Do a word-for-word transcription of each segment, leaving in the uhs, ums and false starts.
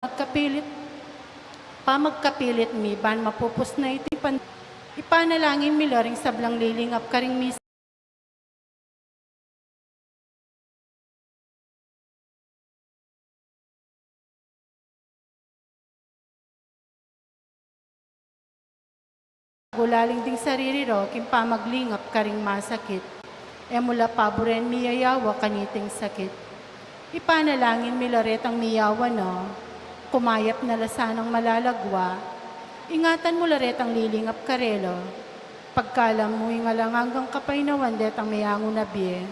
pamagkapilit, pamagkapilit mi ban mapupus na iti pan-, ipanalangin mi la ring sablang lilingap karing misa. Gulaling ding sarili ro king pamaglingap karing masakit. E mu la paburen miyayawa kaniting sakit. Ipanalangin mi la retang miyawa na, kumayap na la sanang malalagwa. Ingatan mu la retang lilingap karela. Pagkalam mu ing alang anggang kapaynawan detang meangu na bie.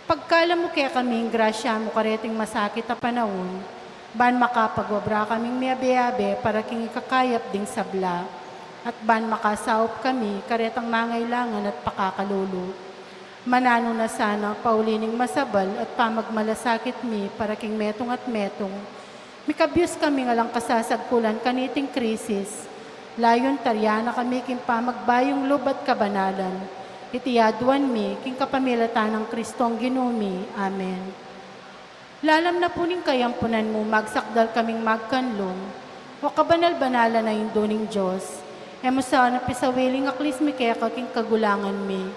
Pagkalam mu kekami ing grasya mu kareting masakit a panaun, ban makapagobra kaming miabe-abe para king ikakayap ding sabla, at ban makasaup kami karetang mangailangan at pakakalulu. Mananu na sana pauli ning masabal at pamagmalasakit mi para king metung at metung, mikabyus kaming alang kasasagkulan kaniting krisis. Layun taryan na kami king pamagbayung lub at kabanalan. Iti aduan mi king kapamilatan nang Kristong Ginu mi. Amen. Lalam na pu ning kayampunan mu, magsakdal kaming magkanlung, O kabanal-banalan a Indu ning Dios. E mu sana pisawiling aklis mi keka king kagulangan mi,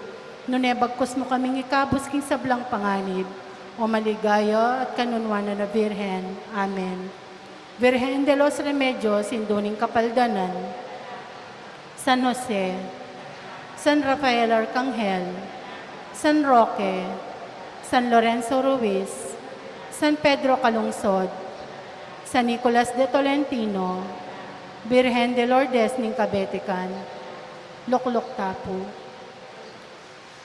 nune bagkus mu kaming ikabus king sablang panganib, O maligaya at kanunuan a Birhen. Amen. Virgen de los Remedios, Indu ning Kapaldanan, San Jose, San Rafael Arcangel, San Roque, San Lorenzo Ruiz, San Pedro Calungsod, San Nicolas de Tolentino, Virgen de Lourdes ning Kabetikan, lukluk ta pu.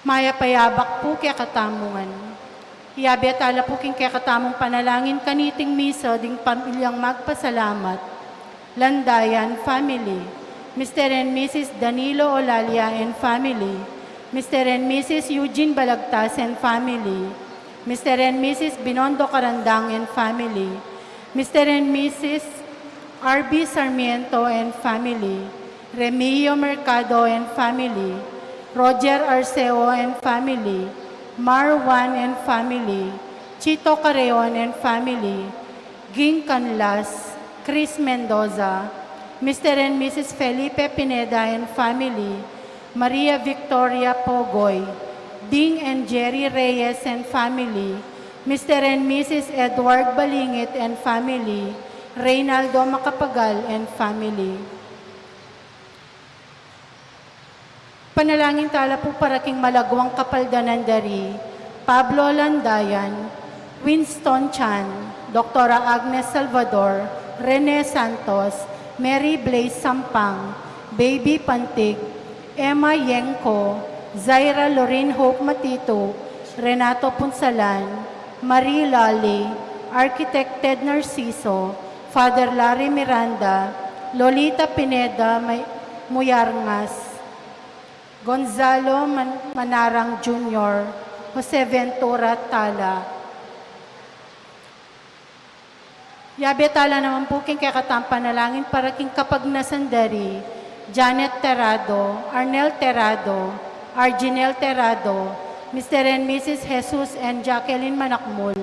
Mayap a yabak pu kekatamu ngan. Iyabe tala pu king kekatamung panalangin kaniting misa ding pamilyang magpasalamat. Landayan family, Mister and Missus Danilo Olalia and family, Mister and Missus Eugene Balagtas and family, Mister and Missus Binondo Carandang and family, Mister and Missus R B Sarmiento and family, Remio Mercado and family, Roger Arceo and family, Mar Juan and family, Chito Carreon and family, Ging Canlas, Chris Mendoza, Mister and Missus Felipe Pineda and family, Maria Victoria Pogoy, Ding and Jerry Reyes and family, Mister and Missus Edward Balingit and family, Reynaldo Macapagal and family. Panalangin tala pu para king malaguang kapaldanan dari Pablo Landayan, Winston Chan, Doktora Agnes Salvador, Rene Santos, Mary Blaze Sampang, Baby Pantig, Emma Yengco, Zaira Lorin Hope Matitu, Renato Punsalan, Marie Lali, Architect Ted Narciso, Father Larry Miranda, Lolita Pineda May-, Muyarngas, Gonzalo Man-, Manarang Junior, Jose Ventura Tala. Yabe tala naman pu king kekatang panalangin para king kapagnasan dari Janet Terrado, Arnel Terrado, Arginel Terrado, Mister and Missus Jesus and Jacqueline Manakmul,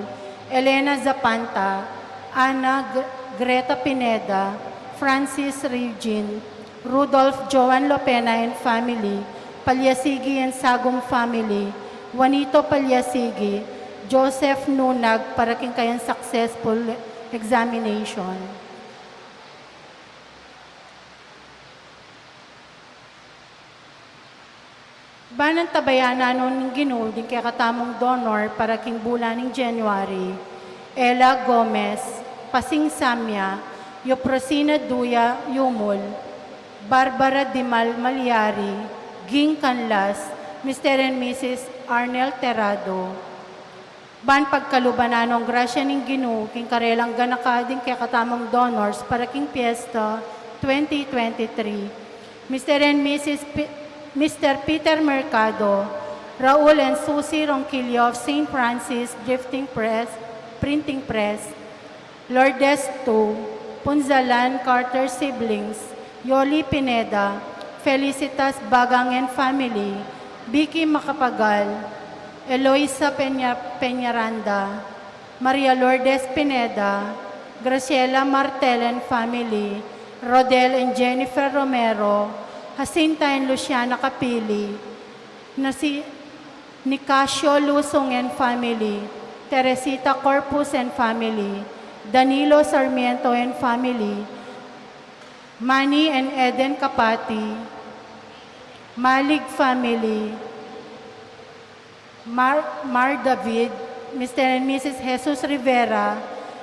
Elena Zapanta, Ana G-, Greta Pineda, Francis Regine, Rudolph Joan Lopena and family, Palyasigi and Sagum family, Juanito Palyasigi, Joseph Nunag para king kayang successful examination. Ban antabayanan no ning Ginu ding kekatamung donor para king bulan ning January, Ella Gomez, Pasing Samia, Euprosina Duya Yumul, Barbara Dimal Malyari, Ging Canlas, Mister and Missus Arnel Terrado. Ban pagkaluban na nong grasya ning Ginu king karelang ganaka ding kekatamung donors para king Fiesta twenty twenty-three, Mister and Missus P-, Mister Peter Mercado, Raul and Susie Ronquillo of Saint Francis Drifting Press, Printing Press, Lourdes two, Punzalan Carter siblings, Yoli Pineda, Felicitas Bagang and family, Vicky Macapagal, Eloisa Peña-, Peñaranda, Maria Lourdes Pineda, Graciela Martel and family, Rodel and Jennifer Romero, Jacinta and Luciana Capili, Nasi-, Nicasio Lusung and family, Teresita Corpus and family, Danilo Sarmiento and family, Manny and Eden Capati, Malig family, Mar, Mar David, Mister and Missus Jesus Rivera,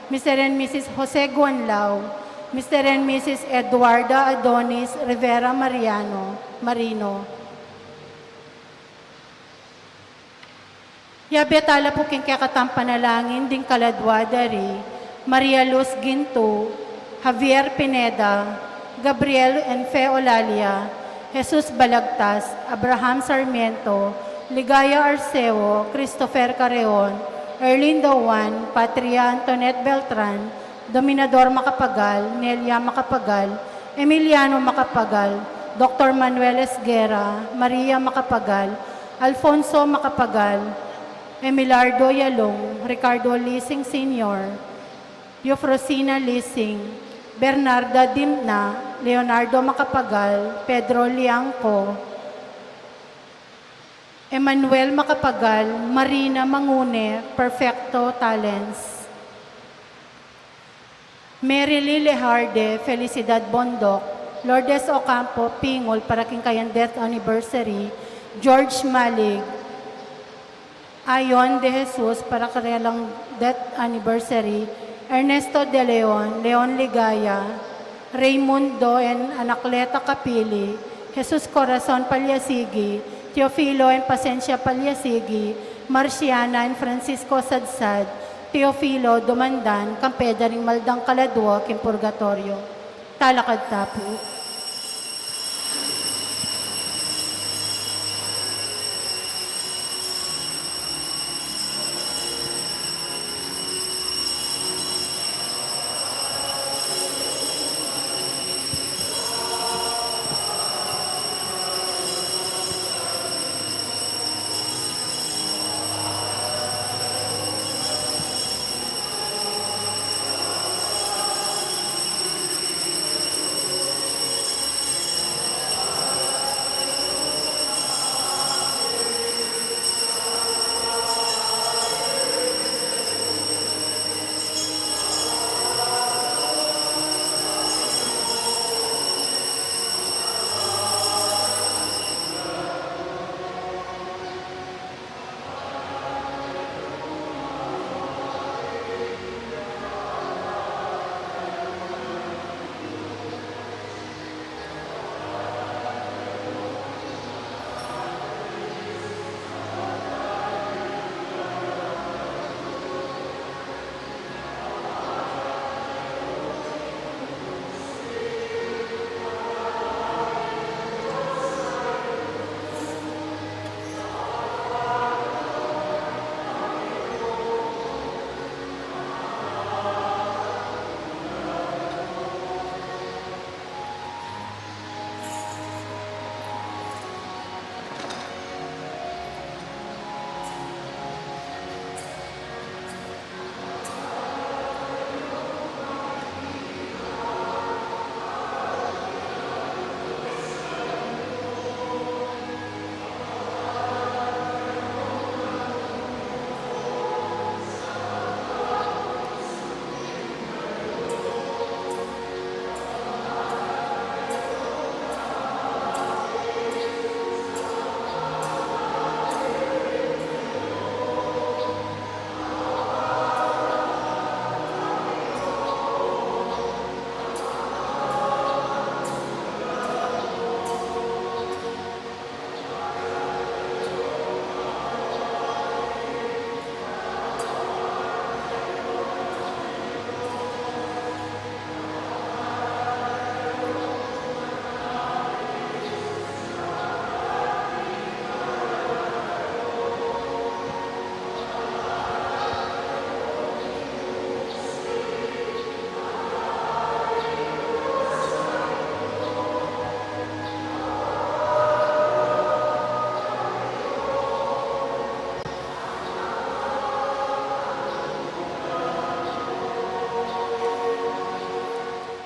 Mister and Missus Jose Guanlao, Mister and Missus Eduarda Adonis Rivera Mariano, Marino. Yabe tala pu king kekatang panalangin ding kaladwa da ri Maria Luz Ginto, Javier Pineda, Gabriel and Fe Olalia, Jesus Balagtas, Abraham Sarmiento, Ligaya Arceo, Christopher Carreon, Erlinda Juan, Patria Antoinette Beltran, Dominador Macapagal, Nelia Macapagal, Emiliano Macapagal, Doctor Manuel Esguerra, Maria Macapagal, Alfonso Macapagal, Emilardo Yalong, Ricardo Lising Senior, Eufrosina Lising, Bernarda Dimna, Leonardo Macapagal, Pedro Liangco, Emmanuel Macapagal, Marina Mangune, Perfecto Talents, Mary Lee Lejarde, Felicidad Bondoc, Lourdes Ocampo, Pingul, para king kayang death anniversary, George Malig, Ayon de Jesus, para karelang death anniversary, Ernesto de Leon, Leon Ligaya, Raymundo and Anacleta Capili, Jesus Corazon Palyasigi, Teofilo and Pasencia Palyasigi, Marciana and Francisco Sadsad, Teofilo Dumandan, kampeda ring maldang kaladwa king purgatoryo. Talakad ta pu.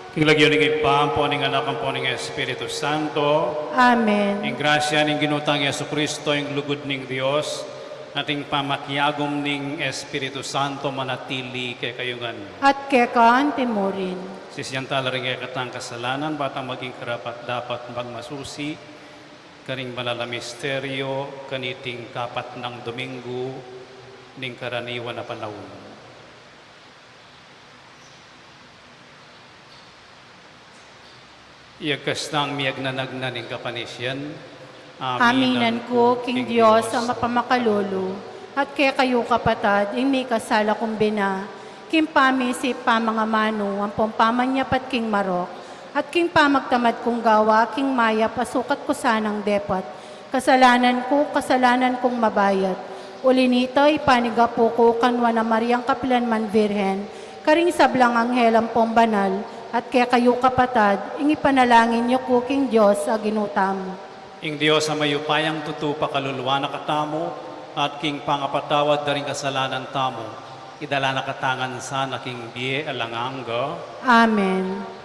King lagyu ning Ibpa, ampo ning Anak, ampo ning Espiritu Santo. Amen. Ing grasya ning Ginu tang Jesucristo, ing lugud ning Dios, at ing pamakiagum ning Espiritu Santo manatili kekayu ngan. At keka anti mu rin. Sisian tala ring kekatang kasalanan, ba tang maging karapat-dapat magmasusi karing banal a misteryo kaniting kapat nang Domingo ning karaniwan a panaun. Iyagkas tang miyagnanagnan ing kapanisian. Aminan ku king Dios a mapamakalulu, at kekayu kapatad, ing mikasala kung bina, king pamisip, pamangamanu, ampong pamanyapat king marok, at king pamagtamad kung gawa king mayap a sukat ku sanang depat, kasalanan ku, kasalanan kung mabayat. Uli nita, ipanigapu ku kang Nuan a Mariang kapilan man Virgen, karing sablang anghel ampong banal, at kekayu kapatad, ing ipanalangin yu ku king Dios a Ginu tamu. Ing Dios a mayupayang tutu pakaluluan na katamu, at king pangapatawad da ring kasalanan tamu, idala na katamu ngan sana king bie alang angga. Amen.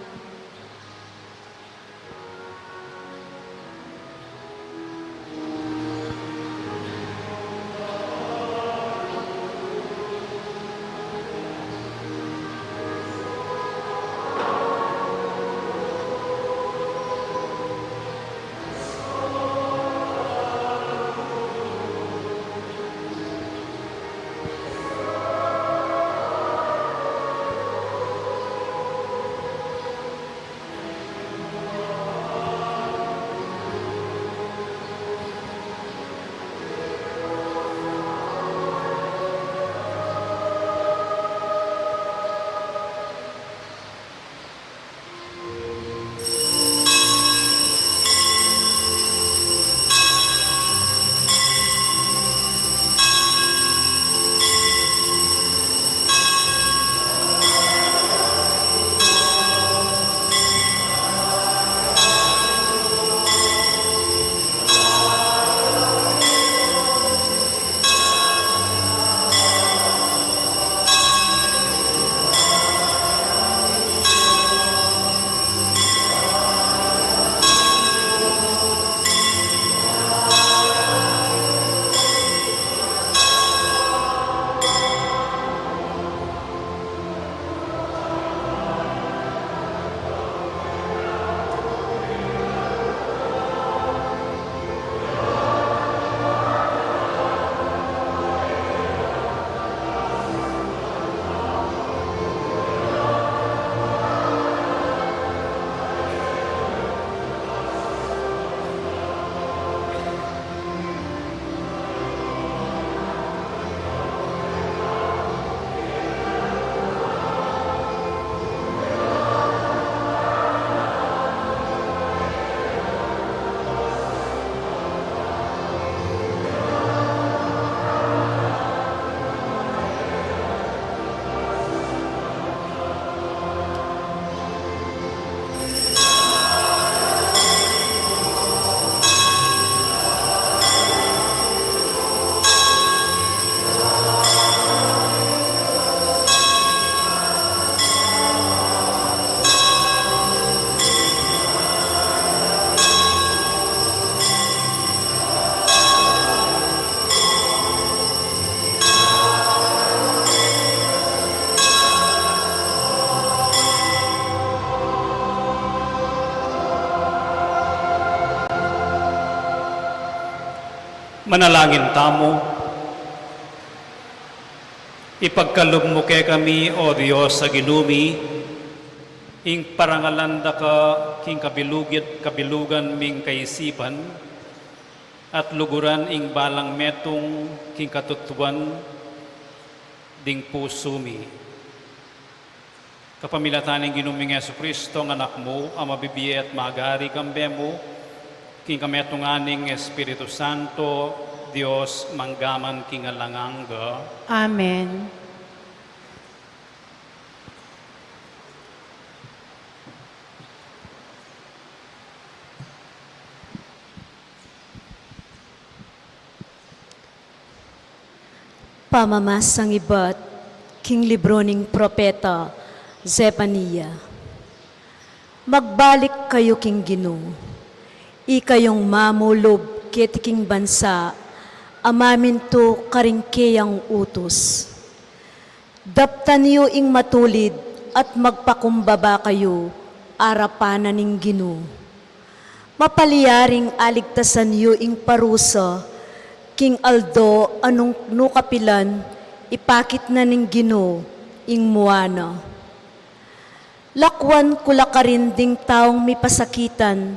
Manalangin tamu. Ipagkalub mu kekami, O Dios a Ginu mi, ing parangalan da ka king kabilugid, kabilugan ming kaisipan, at luguran ing balang metung king katutuan ding pusu mi. Kapamilatan ning Ginu ming Jesucristo, a Anak mu, a mabibie at magari kambe mu, king kametungan ning Espiritu Santo, Dios, mangga man king alang angga. Amen. Pamamasang ibat king libro ning propeta Zefania. Magbalik kayu king Ginu, ikayung mamulub keti king bansa a mamintu karing keyang utus. Daptan yu ing matulid at magpakumbaba kayu arapan na ning Ginu. Mapalyaring aligtasan yu ing parusa king aldo a nung nu kapilan ipakit na ning Ginu ing mua na. Lakuan ku la karin ding taung mipasakitan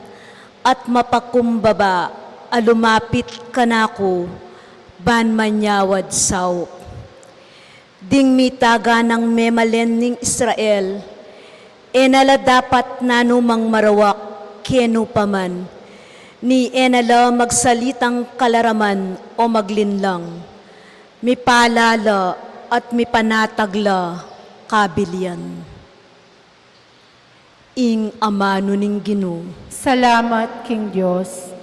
at mapakumbaba a lumapit kanaku ban manyawad saup. Ding mitaga nang memalen ning Israel, e na la dapat nanumang marawak kenu pa man, ni e na la magsalitang kalaraman o maglinlang. Mipalala at mipanatag la kabilian. Ing amanu ning Ginu. Salamat king Dios.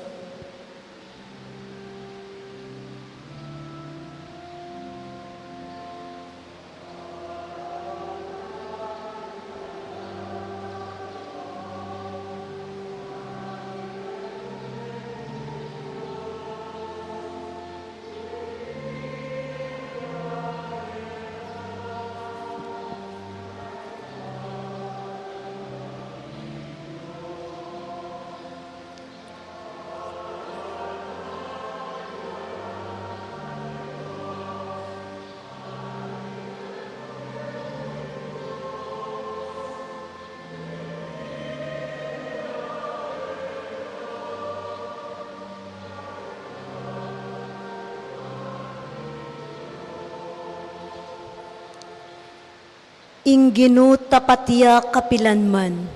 Ing Ginu tapat ya kapilan man.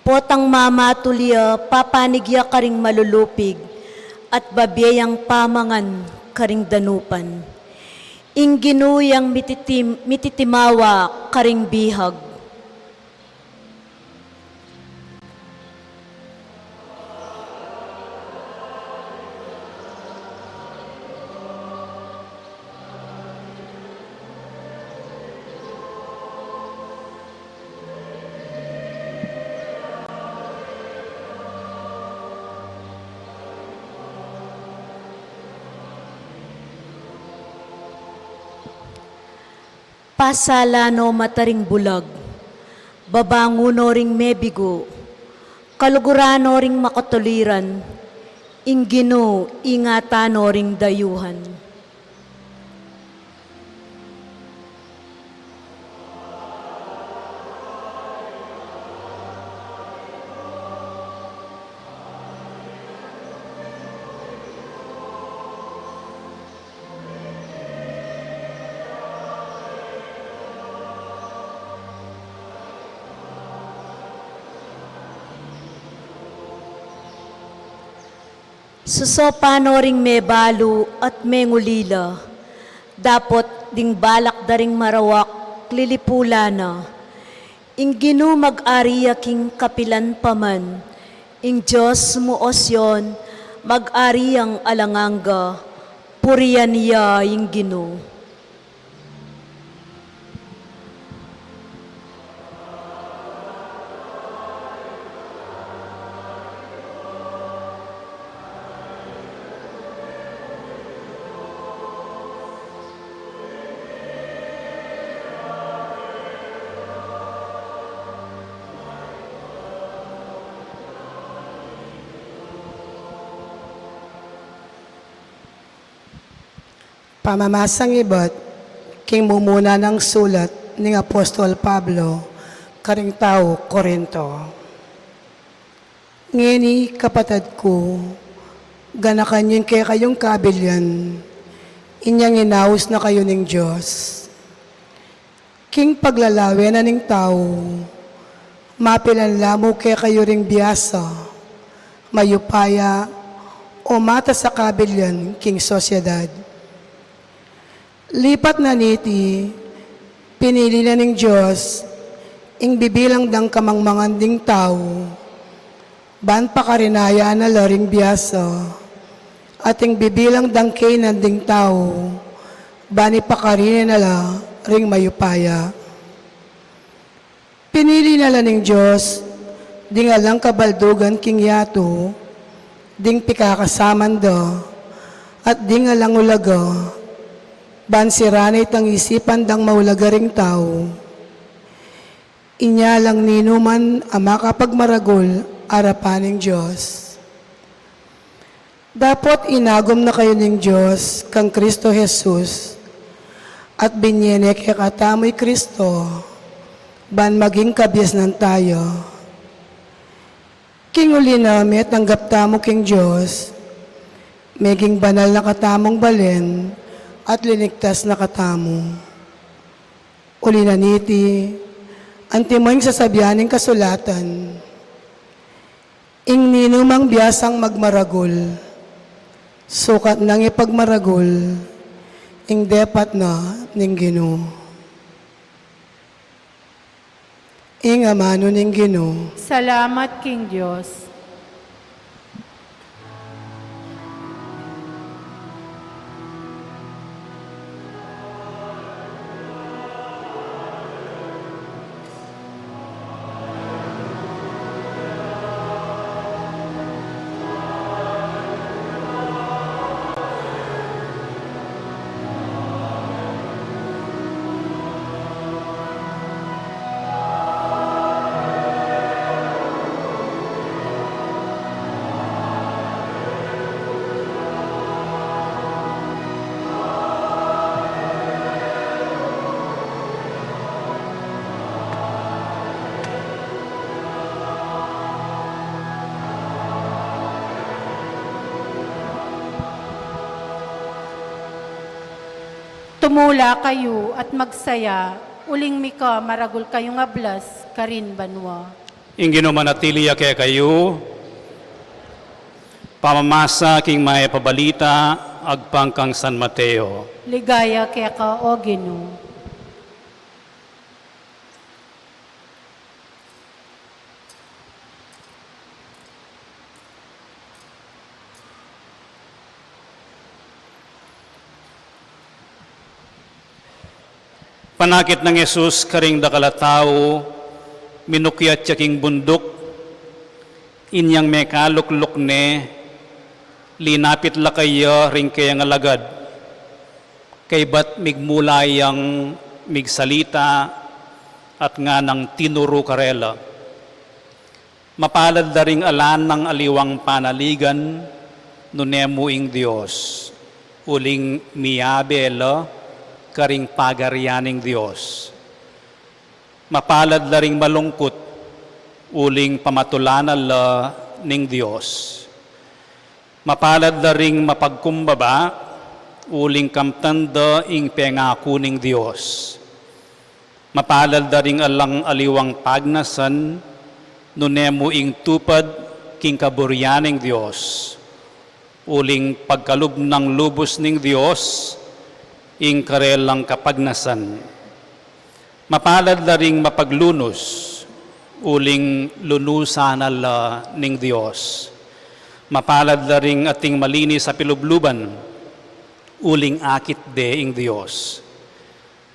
Potang mamatul ya, papanig ya karing malulupig, at babie yang pamangan karing danupan. Ing Ginu yang mititim-, mititimawa karing bihag. Pasala no mata ring bulag, babangun no ring mebigu, kaluguran no ring makatuliran, ing Ginu ingatan no ring dayuhan. Susopan no ring mebalu at mengulila, dapot ding balak da ring marawak lilipulan na. Ing Ginu mag-ari ya king kapilan pa man, ing Dios mu, O Sion, mag-ari yang alang angga, purian ya ing Ginu. Pamamasang ibat king mumuna nang sulat ning Apostol Pablo karing tau Corinto. Ngeni, kapatad ku, ganakan yu ing kekayung kabilian, inyang inaus na kayu ning Dios. King paglalawe na ning tau, mapilan la mu kekayu ring biasa, mayupaya, o matas a kabilian king sosyedad. Lipat na niti, pinili na ning Dios ing bibilang dang kamangmangan ding tau, ban pakarinaya na la ring biasa, at ing bibilang dang kaynan ding tau, ban ipakari na la ring mayupaya. Pinili na la ning Dios Ding alang kabaldugan king yatu, ding pikakasaman da, at ding alang ulaga, ban sira ne itang isipan dang maulaga ring tau. Inya lang ninuman a makapagmaragul arapan ning Dios. Dapot inagum na kayu ning Dios kang Cristo Jesus, at binye ne kekatamu i Cristo, ban maging kabiasnan taya. King uli na metanggap tamu king Dios, meging banal na katamung balen, at linigtas na katamu. Uli na niti, antimo ing sasabian ning kasulatan, ing ninumang biasang magmaragul, sukat nang ipagmaragul ing depat na ning Ginu. Ing amanu ning Ginu. Salamat king Dios. Tumula kayu at magsaya, uling mika maragul kayung ablas karin banua. Ing Ginu manatili ya kekayu. Pamamasa king mayap a balita agpang kang San Mateo. Ligaya keka, o Ginu. Panakit nang Jesus karing dakal a tau, minukyat ya king bunduk, inyang mekalukluk ne, linapit la keya ring kayang alagad, kaybat migmula yang migsalita, at nganang tinuru karela. Mapalad la ring ala nang aliwang panaligan, nune mu ing Dios, uling miyabe la karing pagarian ning Dios. Mapalad la ring malungkut, uling pamatulanan la ning Dios. Mapalad la ring mapagkumbaba, uling kamtan da ing pengaku ning Dios. Mapalad la ring alang aliwang pagnasan, nune mu ing tupad king kaburian ning Dios. Uling pagkalub nang lubus ning Dios ing karelang kapagnasan. Mapalad la ring mapaglunus, uling lunusan na la ning Dios. Mapalad la ring ating malinis a pilubluban, uling akit de ing Dios.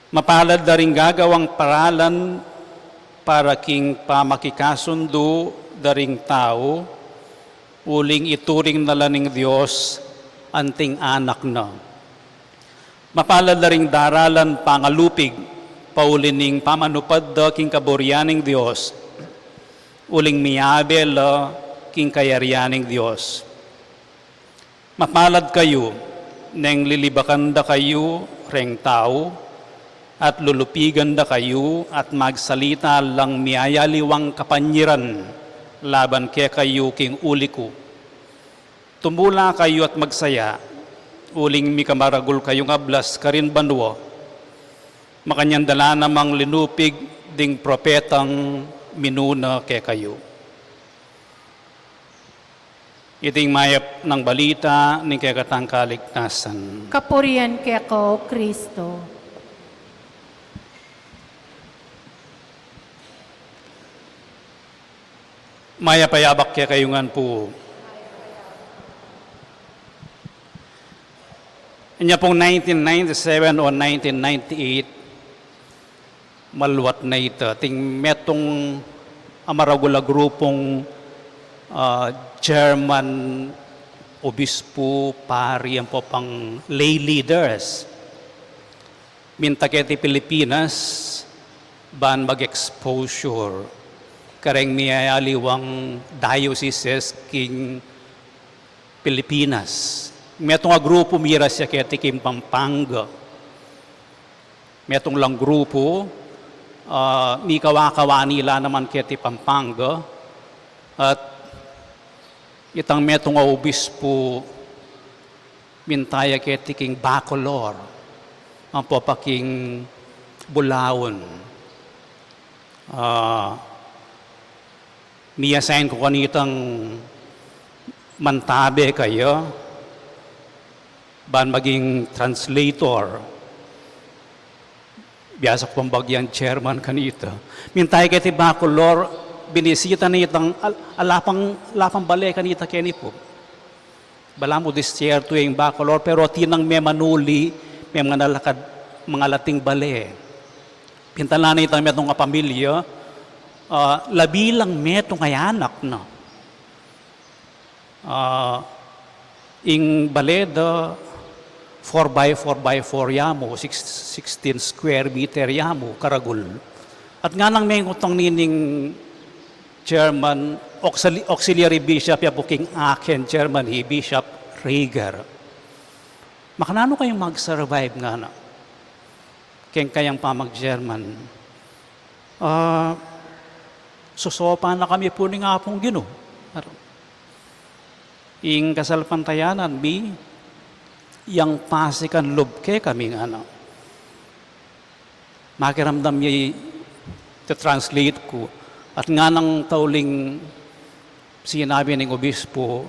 Mapalad la ring gagawang paralan para king pamakikasundu da ring tau, uling ituring na la ning Dios anting anak na. Mapalad la ring daralan pangalupig, pauli ning pamanupad da king kaburian ning Dios, uling miyabe la king kayarian ning Dios. Mapalad kayu, neng lilibakan da kayu reng tau, at lulupigan da kayu, at magsalita lang miyayaliwang kapanyiran laban kekayu king uli ku. Tumula kayu at magsaya, uling mika maragul kayung ablas karin banua. Makanyan da la namang linupig ding propetang minuna kekayu. Iting mayap nang balita ning kekatang kaligtasan. Kapurian keka, O Kristo. Mayap a yabak kekayu ngan pu. Inya pung nineteen ninety-seven o nineteen ninety-eight, maluat na ita. Ting metung a maragul a grupung, ah, chairman, obispu, pari, ampo pang lay leaders. Minta keti Pilipinas ban mag-exposure kareng miyayaliwang dioceses king Pilipinas. Metung a grupu miras ya keti king Pampanga. Metung lang grupu, ah, mikawa-kawa nila naman keti Pampanga, at itang metung a obispu minta ya keti king Bacolor, ampo pa king Bulaon. Ah, mi-assign ku kanitang mantabe kaya ban maging translator. Biasa ku pang bagyang chairman kanita. Minta ya keti Bacolor, binisita na itang al-, ala pang, ala pang bale kanita keni pu. Balamu disyertu ya ing Bacolor, pero atin nang memanuli, memangalakad, mangalating bale. Pinta na itang metung a pamilya, ah, labi lang metung a anak na. Ah, ing bale da four by four by four ya mu, six, sixteen square meter ya mu, karagul. At nganang mengutang nining chairman, auxili-, auxiliary bishop ya pu king Aachen, Germany, Bishop Rieger. Makananu kayung mag-survive ngana keng kayang pamag-chairman? Ah, sosopan na kami pu ning Apung Ginu. Ing kasalpantayanan mi, yang pasikan lub kekami ngana. Makiramdam ya i-translate ku. At nganang tauling sinabi ning obispu,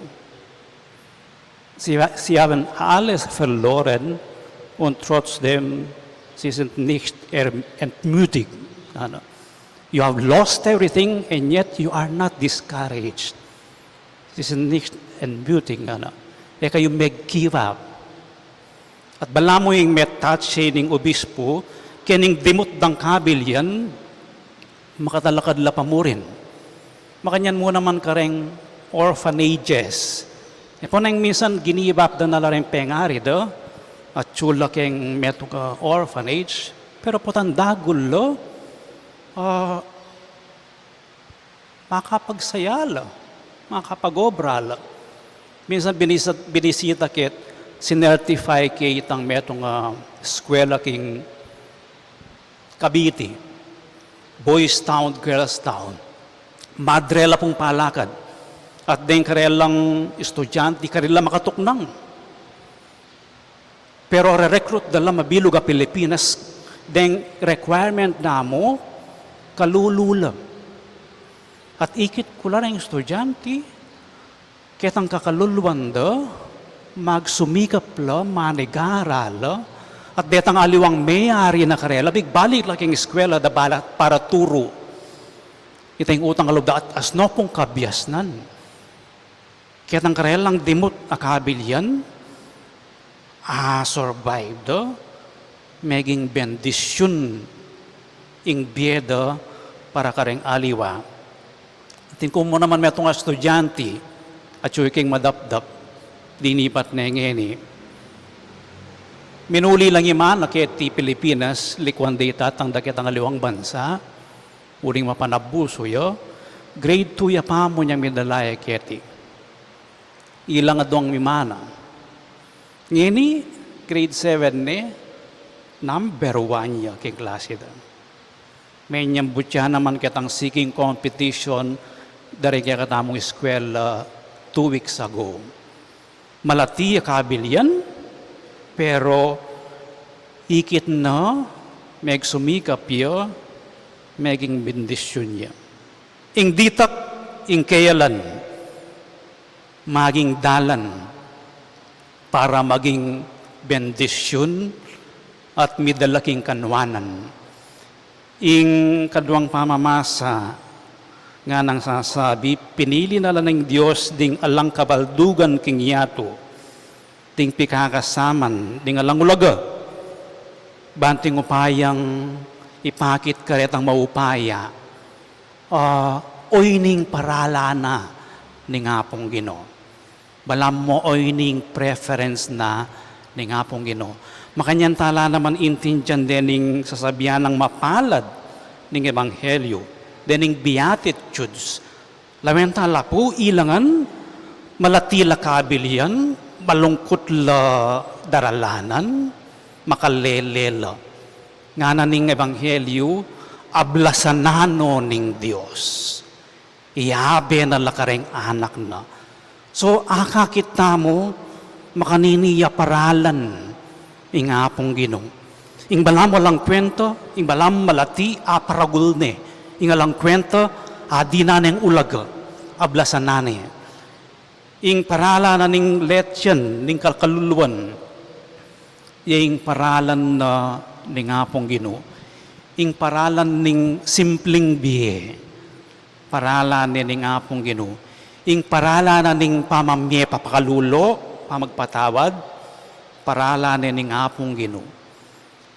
sie, sie haben alles verloren und trotzdem sie sind nicht er-, entmutigt. Ngana. You have lost everything and yet you are not discouraged. Sie sind nicht entmutigt, ngana. E kayu mag-give up. At balamu ing me-touch ning obispu, keng dimut dang kabilyan, makatalakad la pa murin. Makanyan mu naman kareng orphanages. E pu neng minsan ginibap da na la reng pengari da, at atyu la keng metung a orphanage, pero potang dagul la, ah, makapagsaya la, makapag-obra la. Minsan binisa-, binisita ke, sinertify ke itang metung a eskwela king Cavite, Boys Town, Girls Town. Madre la pung palakad. At deng karelang estudyante, karela makatuknang. Pero re-recruit da la mabilug a Pilipinas, deng requirement na mu, kalulu la. At ikit ku la reng estudyante, ketang kakaluluan da, magsumikap la, manigaral la, at detang aliwang meyari na karela, bigbalik la king eskwela da bala para turu. Ita ing utang a lub da at asno pung kabiasnan. Ketang karelang dimut a kabilyan, a survive da, meging bendisyun ing bie da para kareng aliwa. Atin ku mu naman metung a estudyante, atyu king madapdap, dinipat ne ngeni. Minuli lang i mana keti Pilipinas, likuan de ita tang daketang aliwang bansa, uling mapanabusu ya, grade two ya pa mu nyang midala ya keti. Ilang adwang mimana. Ngeni, grade seven ne, number one ya king klase da. Menyambut ya naman ketang singing competition, da ring kekatamung eskwela, two weeks ago. Malati ya kabilyan, pero ikit na, megsumikap ya, meging bendisyun ya. Ing ditak, ing keyalan, maging dalan para maging bendisyun at midala king kanwanan. Ing kaduang pamamasa nganang sasabi, pinili na la ning Dios ding alang kabaldugan king yatu, ding pikakasaman ding alang ulaga, banting upayang ipakit karetang maupaya. Ah, Oy ning paralan na ning Apung Ginu. Balamu oy ning preference na ning Apung Ginu. Makanyan tala naman intindian dening sasabian nang mapalad ning ebanghelyu, dening Beatitudes. Lawen tala pu, ilangan, malati la kabilian, malungkut la daralanan, makalele la. Ngana ning ebanghelyu, ablasan na no ning Dios. Iyabe na la kareng anak na. So, akakit tamu, makanini ya paralan ing Apung Ginu. Ing balamu alang kwenta, ing balamu malati, aparagul ne. Ing alang kwenta, a dinan neng ulaga, ablasan na ne. Ing paralan na ning letian, ning kalkaluluan, ya ing paralan na ning Apung Ginu. Ing paralan ning simpling bie, paralan ne ning Apung Ginu. Ing paralan na ning pamamie, papakalulo, pamagpatawad, paralan ne ning Apung Ginu.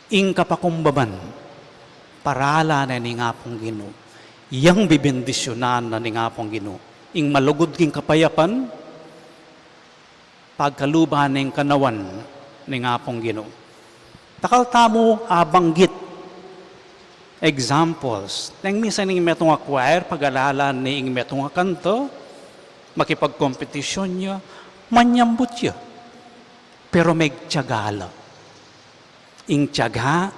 Ing kapakumbaban, paralan ne ning Apung Ginu. Yang bebendisyunan na ning Apung Ginu. Ing malugud king kapayapan, pagkaluban ning kanawan ning Apung Ginu. Dakal tamu abanggit examples. Neng minsan ing metung a choir, pag-alalan ne ing metung a kanta, makipagkompetisyon ya, manyambut ya. Pero megtiyaga la. Ing tiyaga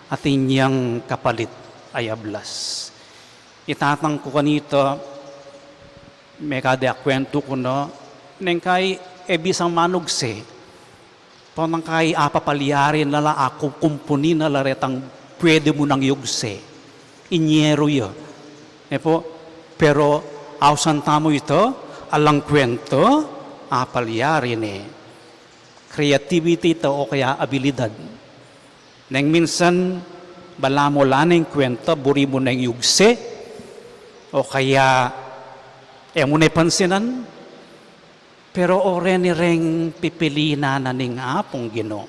atin yang kapalit a ablas. Itatang ku kanita, mekade akwentu ku na, neng kai e bisang manugse, ponang kai apapalyari na la, akukumpuni na la retang pwede mu nang yugse. Inyeru ya. E pu, pero ausan tamu ita, alang kwenta, apalyari ne. Creativity ita o kaya abilidad. Neng minsan, balamu ala neng kwenta, buri mu neng yugse, o kaya e mu ne pansinan, pero o reni reng pipilinan na ning Apung Ginu.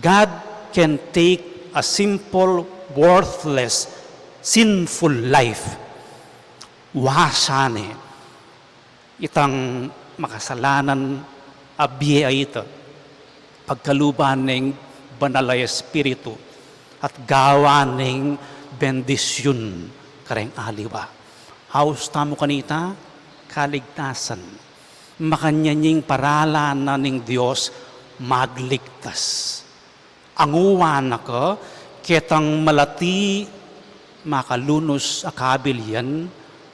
God can take a simple, worthless, sinful life. Wasa ne itang makasalanan a bie a ita, pagkaluban neng Banal a Espiritu, at gawan neng bendisyun kareng aliwa. Aus tamu kanita, kaligtasan. Makanyan ing paralan na ning Dios magligtas. Anguan na ka, ketang malati, makalunus a kabilian,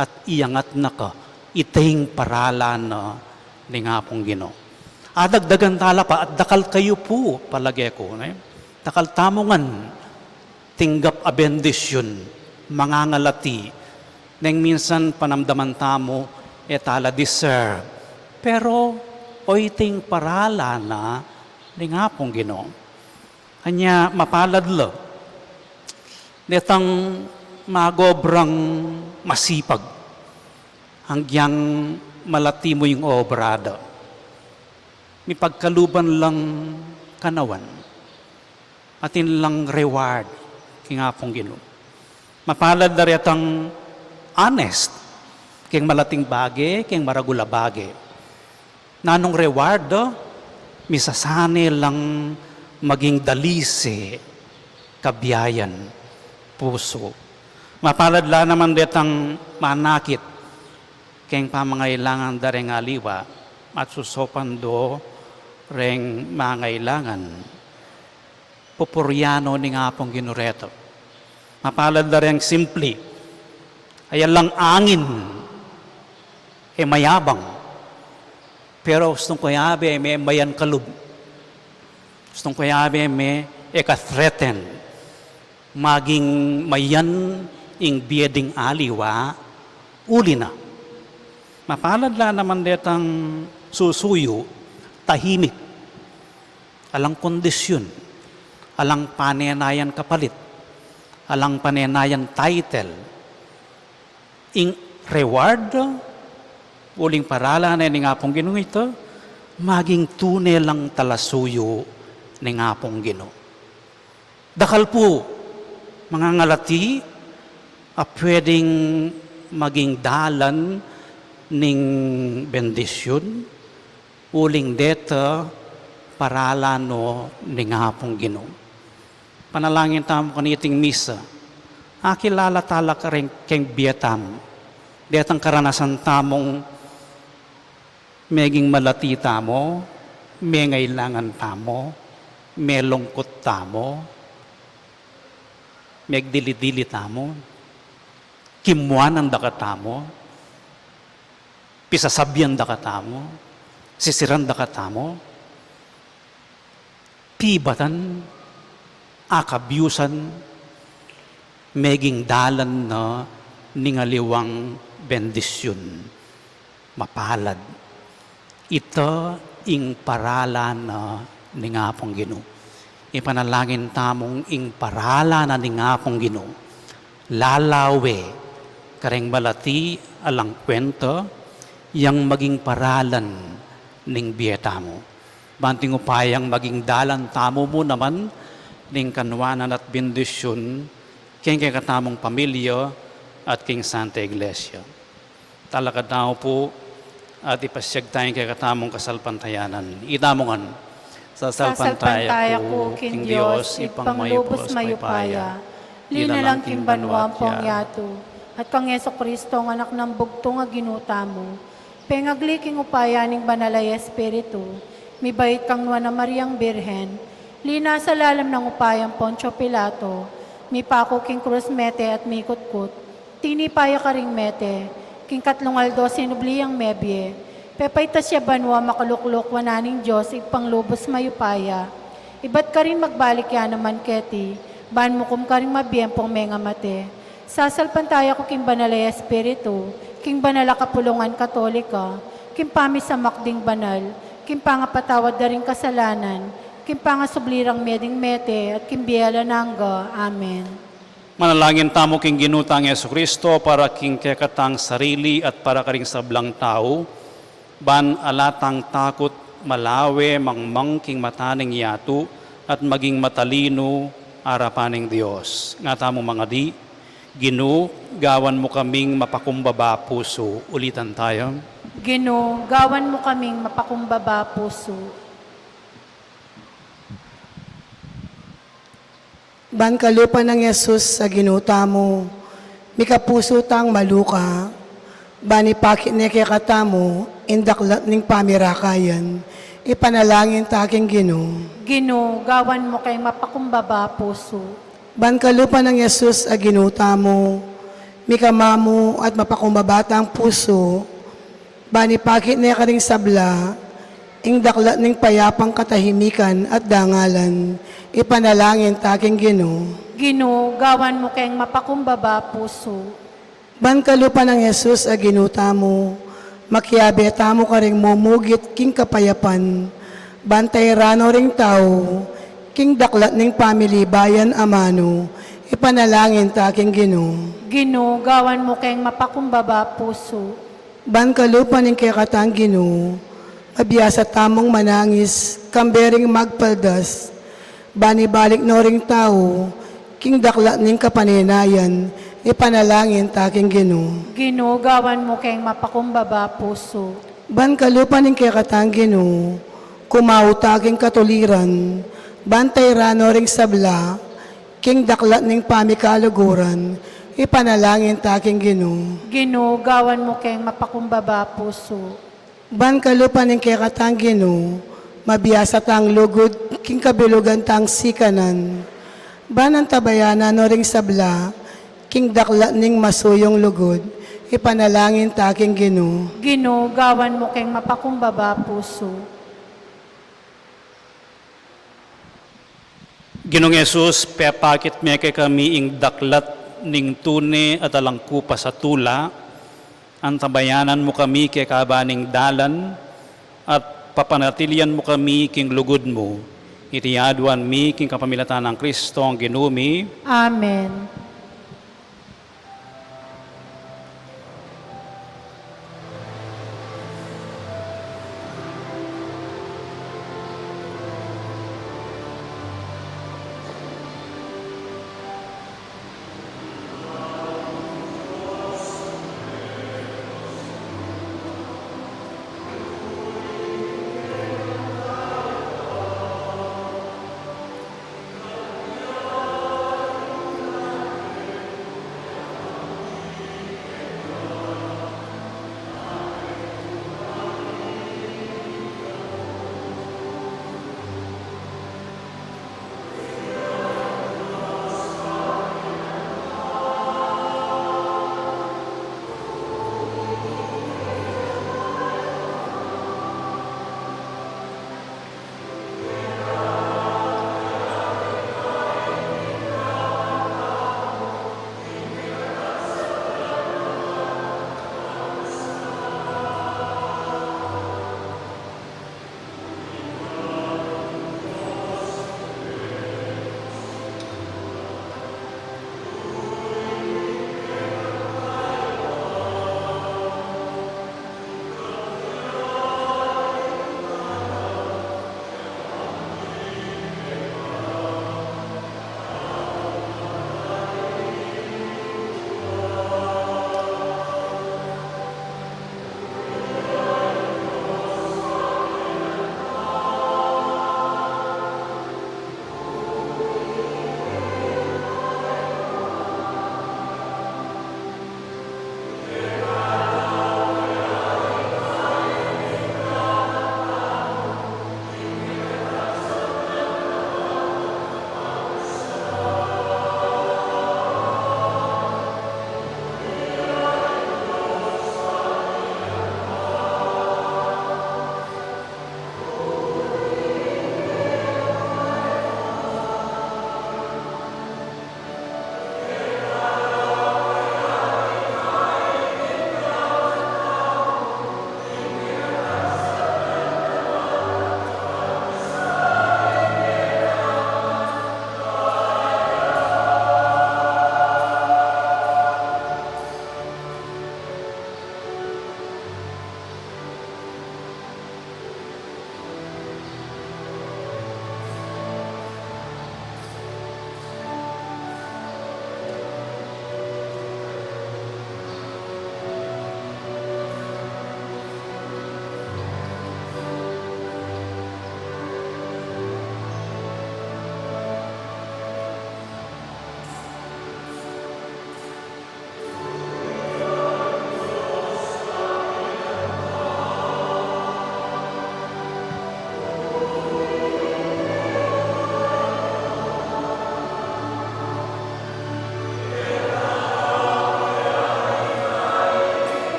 at iyangat na ka, ita ing paralan na ning Apung Ginu. Adagdagan tala pa, at dakal kayu pu, palage ku, ne? Dakal tamu ngan, tinggap a bendisyun, mangangalati, neng minsan panamdaman tamu, e tala deserve. Pero, o ita ing paralan na ning Apung Ginu. Anya mapalad la detang magobrang masipag, agyang malati mu ing obra da. Mipagkaluban lang kanawan. Atin lang reward king Apung Ginu. Mapalad la retang honest, keng malating bage, keng maragul a bage. Nanung reward, misasan ne lang maging dalise, kabiayan, pusu. Mapalad la naman detang manakit keng pamangailangan da reng aliwa, at susopan do reng mangailangan. Pupurian no ning Apung Ginu reto. Mapalad la reng simpli. Ayan lang angin, e mayabang. Pero ustung kayabe me mayan kalub. Ustung kayabe me e ka-threaten. Maging mayan ing bie ding aliwa, uli na. Mapalad la naman detang susuyu, tahimik. Alang kondisyun, alang panenayan kapalit, alang panenayan title. Ing reward, uling paralan ne ning Apung Ginu ita, maging tune lang talasuyu ning Apung Ginu. Dakal pu, mangangalati, a pwedeng maging dalan ning bendisyun, uling deta paralan no ning Apung Ginu. Panalangin tamu kaniting misa, akilala tala karin keng bie tamu, detang karanasan tamung meging malati tamu, mengailangan tamu, melungkut tamu, megdili-dili tamu, kimuanan da katamu, pisasabian da katamu, sisiran da katamu, pibatan, akabyusan, meging dalan na ning aliwang bendisyun, mapalad. Ita ing paralan na ning Apung Ginu. Ipanalangin tamung ing paralan na ning Apung Ginu lalawe kareng malati alang kwenta, yang maging paralan ning bie tamu. Ban ing upayang maging dalan tamu mu naman ning kanuanan at bendisyun keng kekatamung pamilya at keng Santa Iglesia. Talakad tamu pu at ipasyag taya ing kekatamung kasalpantayanan. Itamu ngan. Sasalpantaya ku king Dios, Ibpang lubus mayupaya, linalang king banua ampong yatu, at kang Jesucristo, a Anak nang bugtung a Ginu tamu, pengagli king upaya ning Banal a Espiritu, mibait kang Nuan a Mariang Birhen, linasa lalam nang upayang Poncio Pilato, mipaku king krus, mete at mikutkut, tinipa ya karing mete, king katlung aldo sinubli yang mebie, pepaitas ya banua, makalukluk wanan ning Dios, Ibpang lubus mayupaya, ibat karin magbalik ya naman keti, ban mukum karing mabie ampong mengamate. Sasalpantaya ku king Banal a Espiritu, king banal a kapulungan Katolika, king pamisamak ding banal, king pangapatawad da ring kasalanan, king pangasubli rang mie ding mete, at king bie alang angga. Amen. Manalangin tamu king Ginu tang Jesucristo para king kekatang sarili at para karing sablang tau, ban ala tang takut, malawe mangmang king mata ning yatu, at maging matalinu arapan ning Dios. Nga tamu mangadi, Ginu, gawan mu kaming mapakumbaba pusu. Ulitan taya. Ginu, gawan mu kaming mapakumbaba pusu. Ban kalupa nang Jesus a Ginu tamu, mikapusu tang maluka, ban ipakit ne kekatamu ing daklat ning pamirakayan, ipanalangin ta king Ginu. Ginu, gawan mu keng mapakumbaba pusu. Ban kalupa nang Jesus a Ginu tamu, mikamamu at mapakumbaba tang pusu, ban ipakit ne karing sabla ing daklat ning payapang katahimikan at dangalan, ipanalangin ta king Ginu. Ginu, gawan mu keng mapakumbaba pusu. Ban kalupa nang Jesus a Ginu tamu, makiabe tamu karing mumugit king kapayapan, ban tairan no ring tau king daklat ning pamilibayan a manu, ipanalangin ta king Ginu. Ginu, gawan mu keng mapakumbaba pusu. Ban kalupa ning kekatang Ginu, mabiasa tamung manangis, kambe ring magpaldas, ban ibalik no ring tau king daklat ning kapanenayan, ipanalangin ta king Ginu. Ginu, gawan mu keng mapakumbaba pusu. Ban kalupa ning kekatang Ginu, kumau ta king katuliran, ban tairan no ring sabla king daklat ning pamikaluguran, ipanalangin ta king Ginu. Ginu, gawan mu keng mapakumbaba pusu. Ban kalupa ning kekatang Ginu, mabiasa tang lugud king kabilugan tang sikanan, ban antabayanan no ring sabla king daklat ning masuyung lugud, ipanalangin ta king Ginu. Ginu, gawan mu keng mapakumbaba pusu. Ginung Jesus, pepakit me kekami ing daklat ning tune at alang kupas a tula, antabayanan mu kami kekaba ning dalan, at papanatilian mu kami king lugud mu. Iti aduan mi king kapamilatan nang Kristong Ginu mi. Amen.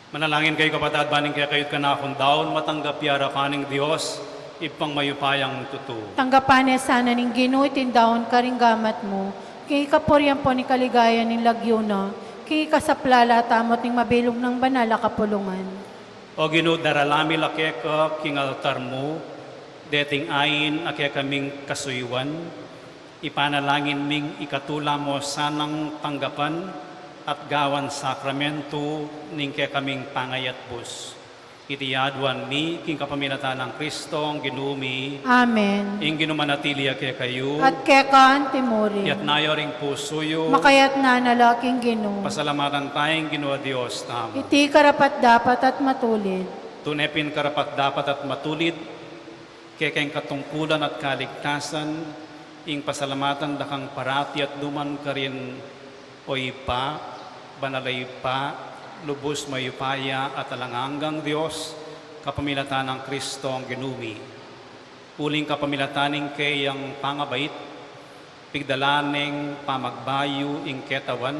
Manalangin kayu, kapatad, ban ing kekayu't kanakung daun matanggap ya arapan ning Dios, Ibpang mayupayang tutu. Tanggapan ne sana ning Ginu iting daun karing gamat mu, king ikapurian pu ning kaligayan ning lagyu na, king ikasaplala tamu at ning mabilug nang banal a kapulungan. O Ginu, daralan mi la keka king altar mu deting ain a kekaming kasuyuan, ipanalangin ming ikatula mu sanang tanggapan at gawan sakramentu ning kekaming pangayatbus. Iti aduan mi king kapamilatan nang Kristong Ginu mi. Amen. Ing Ginu manatili ya kekayu. At keka antimurin. Iyatas yu ring pusu yu. Makayatas na la king Ginu. Pasalamatan taya ing Ginu a Dios tamu. Iti karapat-dapat at matulid. Tune pin karapat-dapat at matulid, kekeng katungkulan at kaligtasan, ing pasalamatan da kang parati at nukarin man, O Ibpa, banal a Ibpa, lubus mayupaya at alang anggang Dios, kapamilatan nang Kristong Ginu mi. Uling kapamilatan ning keyang pangabait, pigdalan neng pamagbayu ing ketawan,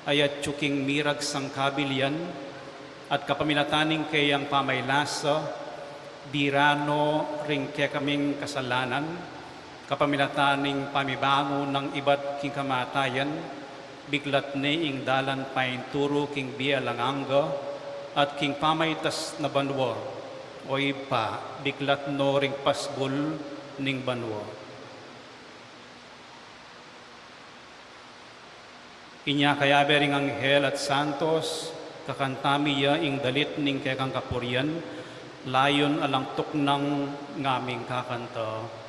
ayat yu king miragsang kabilian, at kapamilatan ning keyang pamaylasa, bira no ring kekaming kasalanan, kapamilatan ning pamibangun nang ibat king kamatayan, biklat ne ing dalan painturu king bie alang angga, at king pamaitas na banua. O Ibpa, biklat no ring pasbul ning banua. Inya kayabe ring anghel at santos, kakanta mi ya ing dalit ning kekang kapurian, layun alang tuknang ngaming kakanta.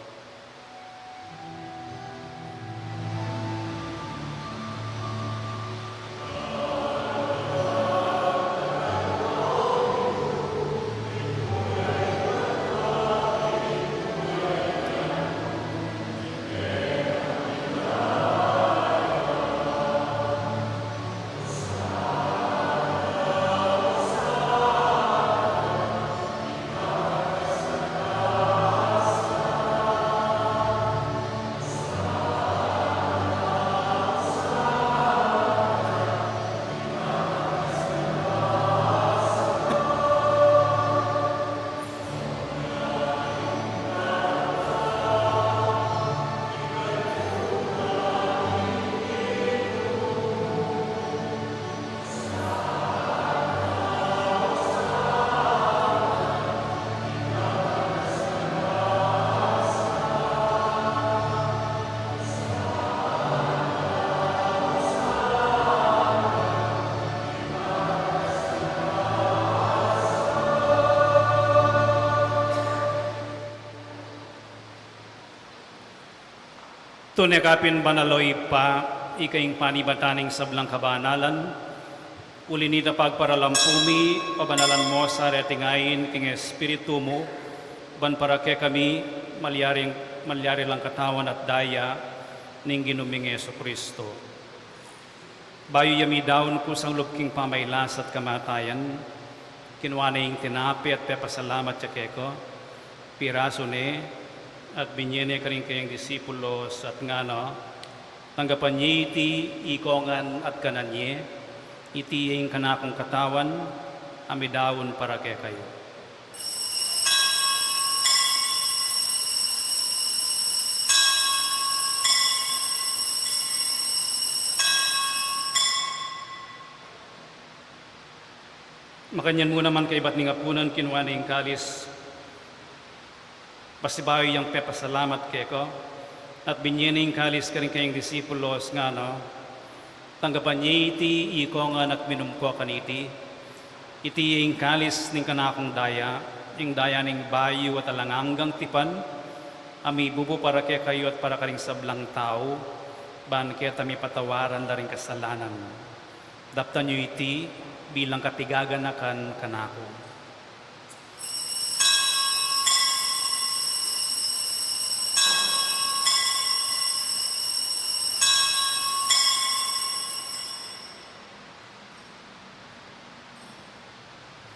Tune ka pin banal, o Ibpa, ika ing panibatan ning sablang kabanalan. Uli nita pagparalampu mi, pabanalan mo sa reting ain king Espiritu mu, ban para kekami malyari, malyari lang katawan at daya ning Ginu ming Jesucristo. Bayu ya midaun kusang lub king pamailas at kamatayan, kinua ne ing tinape at pepasalamat ya keka, pirasu ne, at binye ne karing kayang disipulos, at ngana, tanggapan ye iti ikongan at kanan ye, iti ing kanakung katawan, a midaun para kekayu. Makanyan mu naman kaibat ning apunan, kinua ne ing kalis, pasibayu yang pepasalamat keka, at binye ne ing kalis karing kayang disipulos, ngana, tanggapan ye iti ikongan at minum ko kaniti. Iti ing kalis ning kanakung daya, ing daya ning bayu at alang anggang tipan, a mibubu para kekayu at para karing sablang tau, ban keta mipatawaran la ring kasalanan. Daptan yu iti bilang kapigaganakan kanaku.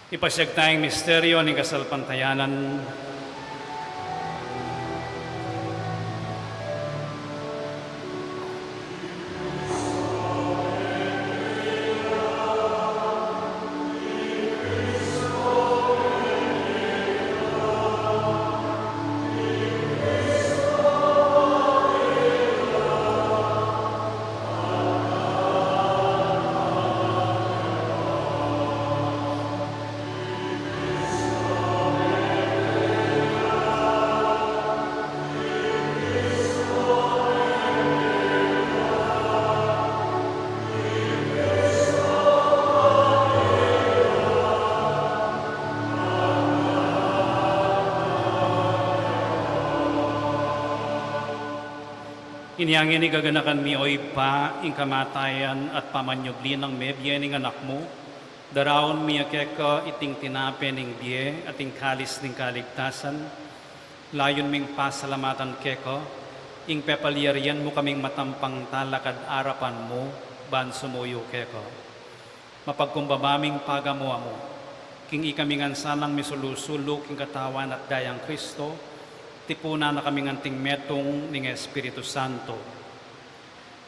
Ipasiag taya ing misteryo ning kasalpantayanan. Inya ngeni gaganakan mi, o Ibpa, ing kamatayan at pamanyubli nang mebie ning Anak mu, daraun mi keka iting tinape ning bie at ing kalis ning kaligtasan, layun ming pasalamatan keka ing pepalyarian mu kaming matampang talakad arapan mu ban sumuyu keka. Mapagkumbaba ming pagamu-amu king ikami ngan sanang misulu-sulu king katawan at dayang Kristo, tipunan na kaming anting metung ning Espiritu Santo.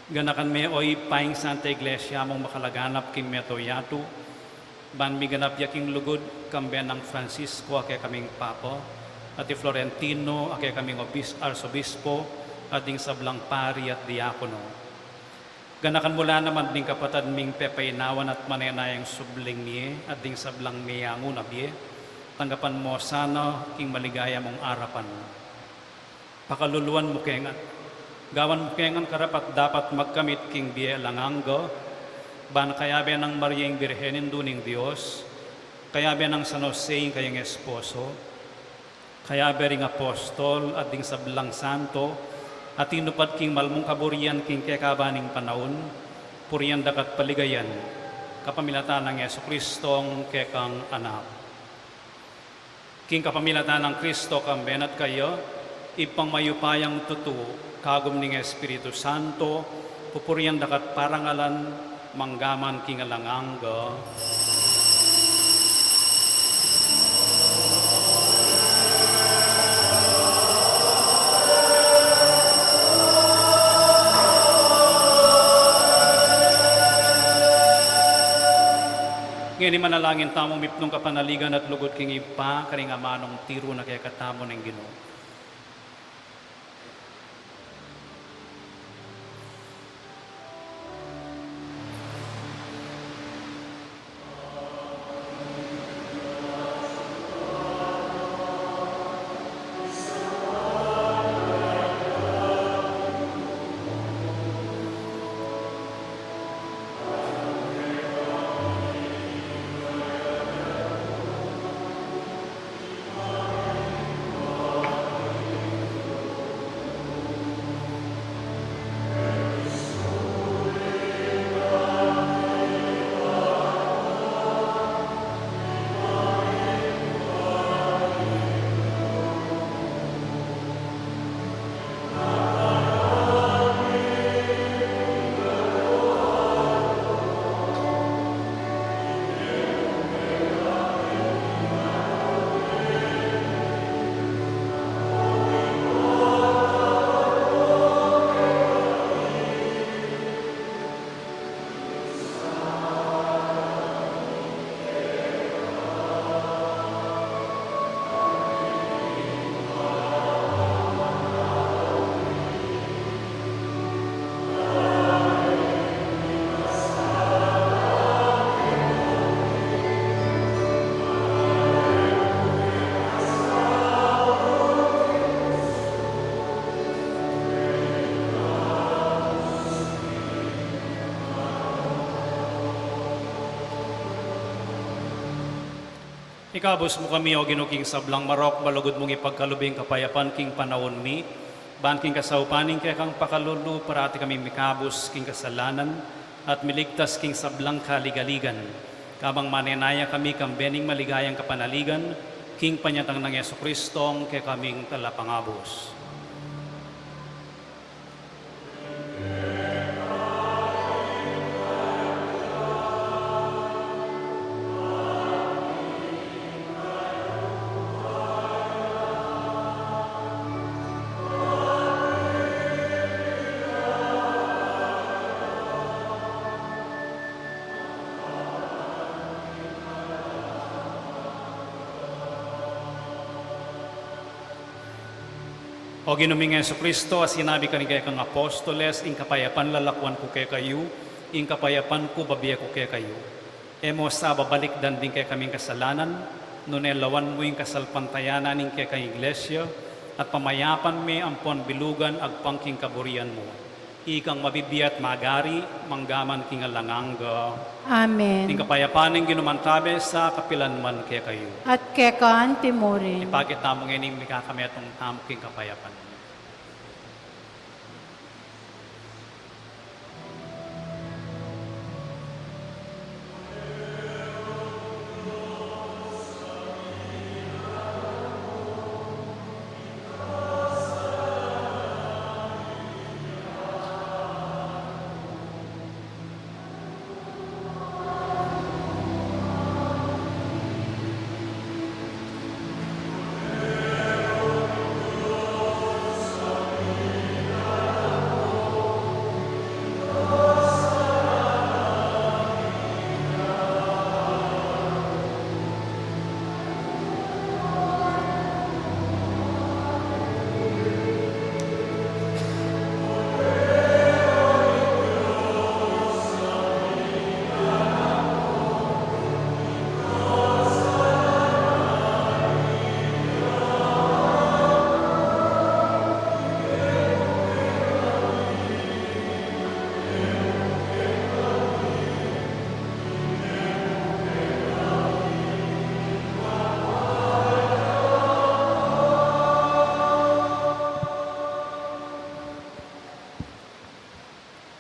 Ganakan me, o Ibpa, ing Santa Iglesia mung makalaganap king meto yatu, ban miganap ya king lugud, kambe nang Francisco a kekaming Papa, at i Florentino a kekaming obis-, Arsobispo, at ding sablang pari at diakono. Ganakan mu la naman ding kapatad ming pepainawan at manenayang subling mie at ding sablang meyangu na bie, tanggapan mu sana king maligaya mung arapan. Pakaluluan mu ke ngan, gawan mu ke ngan karapat-dapat magkamit king bie alang angga, ban kayabe nang Maria ing Birhen Indu ning Dios, kayabe nang San Jose ing kayang esposo, kayabe ring apostol at ding sablang santo a tinupad king mal mung kaburian king kekaban ning panaun, purian da ka at paligayan, kapamilatan nang Jesucristong kekang Anak. King kapamilatan nang Kristo, kambe na at kaya, Ibpang mayupayang tutu, kagum ning Espiritu Santo, pupurian da ka at parangalan, manggaman king alang angga. Ngeni manalangin tamung mipnung kapanaligan at lugud king Ibpa, karing amanung tiru na kekatamu ning Ginu. Ikabus mu kami, o Ginu, king sablang marok, malugud mung ipagkalub ing kapayapan king panaun mi, ban king kasaupan ning kekang pakalulu, parati kaming mikabus king kasalanan, at miligtas king sablang kaligaligan. Kabang manenaya kami kambe ning maligayang kapanaligan, king panyatang nang Jesucristong kekaming Talapangabus. O Ginu ming Jesucristo, a sinabi karing kekang apostoles, ing kapayapan lalakuan ku kekayu, ing kapayapan ku babie ku kekayu. E mu sa babalikdan ding kekaming kasalanan, nune lawan mu ing kasalpantayanan ning kekang Iglesia, at pamayapan me ampon bilugan agpang king kaburian mu. Ikang mabibie at magari, manggaman king alang angga. Amen. Ing kapayapan ning Ginu mantabe sa kapilan man kekayu. At keka anti mu rin. Ipakit tamu ngeni ing mikakametung tamu king kapayapan.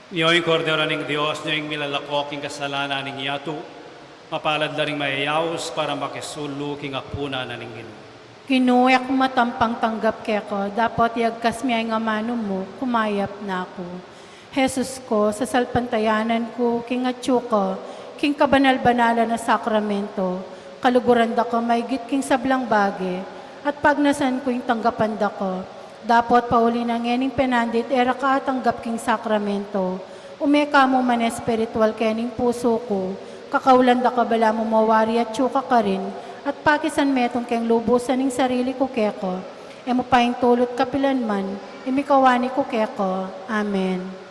Nyo ing Kordero ning Dios, nyo ing milalako king kasalanan ning yatu. Mapalad la ring mayayaus para makisulu king apunan na ning Ginu. Ginu, e ku matampang tanggap keka, dapot iyagkas mu ing amanu mu, kumayap na ku. Jesus ko, sasalpantayanan ku king atyu ka king kabanal-banalan a sakramento, kaluguran da ka maigit king sablang bage, at pagnasan ku ing tanggapan da ka. Dapot pauli na ngening penandit e ra ka atanggap king sakramento, ume ka mu man espiritual kening pusu ku, kakaulan da ka balamu mawari atyu ka karin, at pakisan metung keng lubusan ing sarili ku keka. E mu pa ing tulut kapilan man, ing mikawani ku keka. Amen.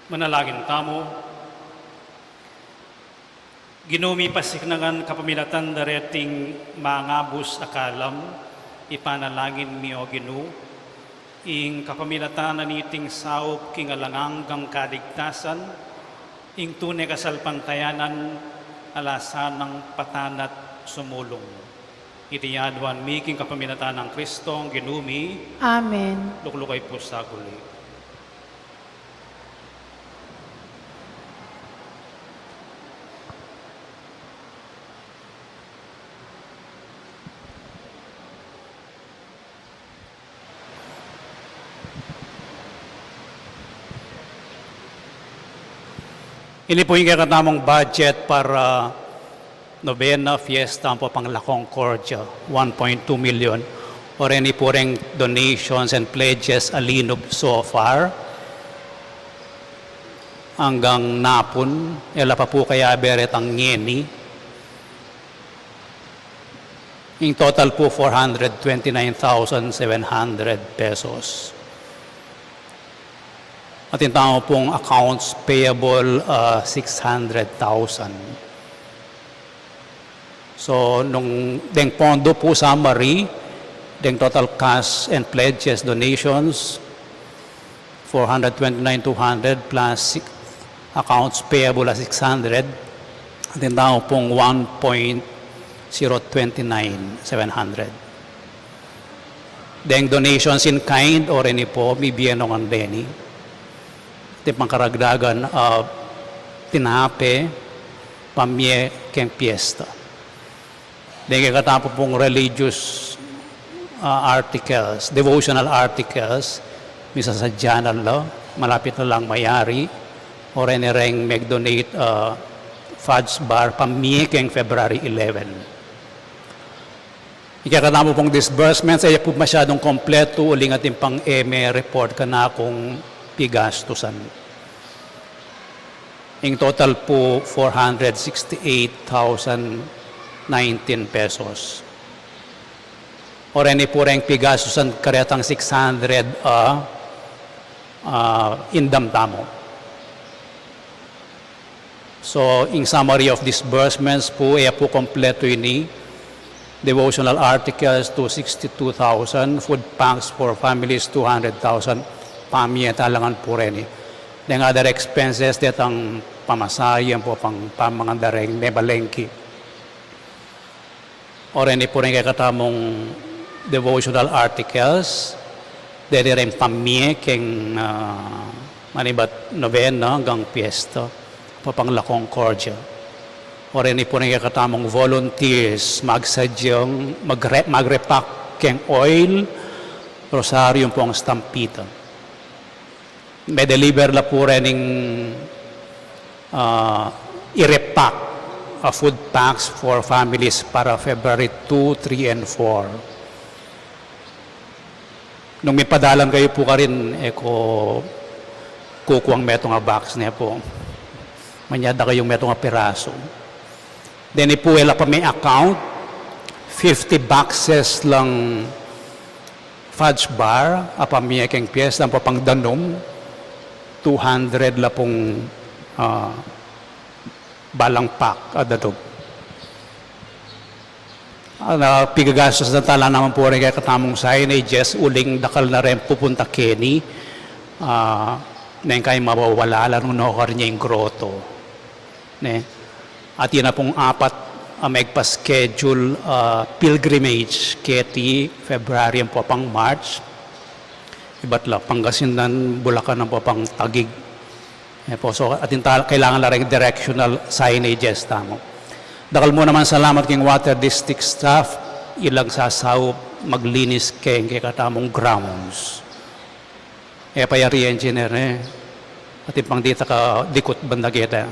Manalangin tamu. Ginu mi, pasiknangan kapamilatan dareting mangabus a kalam, ipanalangin mi, O Ginu, ing kapamilatan na niting saup king alang anggang kaligtasan, ing tune kasalpantayanan ala sanang patanat sumulung. Iti aduan mi king kapamilatan nang Kristong Ginu mi. Amen. Luklukay pu sa guli. Ini pu ing kekatamung budget para nobena, fiesta, ampo pang La Concordia, one point two million. Oreni pu reng donations and pledges a linub so far. Anggang napun, e la pa pu kayabe retang ngeni. Ing total pu, four hundred twenty-nine thousand seven hundred pesos. Atin tamu pung accounts payable, ah, six hundred thousand. So, nung deng pondo pu, summary, deng total cash and pledges, donations, four hundred twenty-nine two hundred plus si-, accounts payable a six hundred, atin tamu pung one point zero twenty-nine seven hundred. Deng donations in kind, oreni pu, mibie no ngan deni. Atin pang karagdagan, ah, tinape, pamie keng piesta. Deng kekatamu pung religious, ah, articles, devotional articles, misasadya na la, malapit na lang mayari, oreni reng meg-donate, ah, fudge bar, pamie keng February eleven. Ing kekatamu pung disbursements, e ya pu masyadung kompletu, uling atin pang e me-report kanakung pigastusan. Ing total pu, four hundred sixty-eight thousand nineteen pesos. Oreni pu reng pigastusan karetang six hundred, ah, ah, indam tamu. So, in summary of disbursements pu, e ya pu kompletu ini, devotional articles, two sixty-two thousand, food packs for families, two hundred thousand, pamie talangan pu reni. Deng other expenses, detang pamasahe, ampo pang pamangan da reng memalengki. Oreni pu reng kekatamung devotional articles, deni reng pamie keng, ah, manibat nobena anggang piesta, ampo pang La Concordia. Oreni pu reng kekatamung volunteers, magsadyang magre-, magrepack keng oil, rosaryo, ampo pang stampita. Me-deliver la pu rening, ah, i-repack, ah, food packs for families para February two, three, and four. Nung mipadalan kayu pu karin, e ko kukuang metung a box ne pu. Manyad da kayung metung a pirasu. Deni pu, e la pa me-account, fifty boxes lang fudge bar a pamie keng piesta, ampo pang danum, two hundred la pung, ah, balang pack a danum. Ah, na, pigagastusan tala naman pu reng kekatamung signages, uling dakal na reng pupunta keni, ah, neng kayang mawawala la nung nukarin ya ing grotto. Ne? Atin na pung apat a megpa-schedule, ah, pilgrimage keti February ampo pang March. Ibat la, Pangasinan, Bulacan ampo pang Taguig. E pu, so, atin ta-, kailangan la reng directional signages tamu. Dakal mu naman salamat king Water District staff, ilang sasaup maglinis keng kekatamung grounds. E pa ya ri engineer, e. Atin pang dita ka dikut banda keta.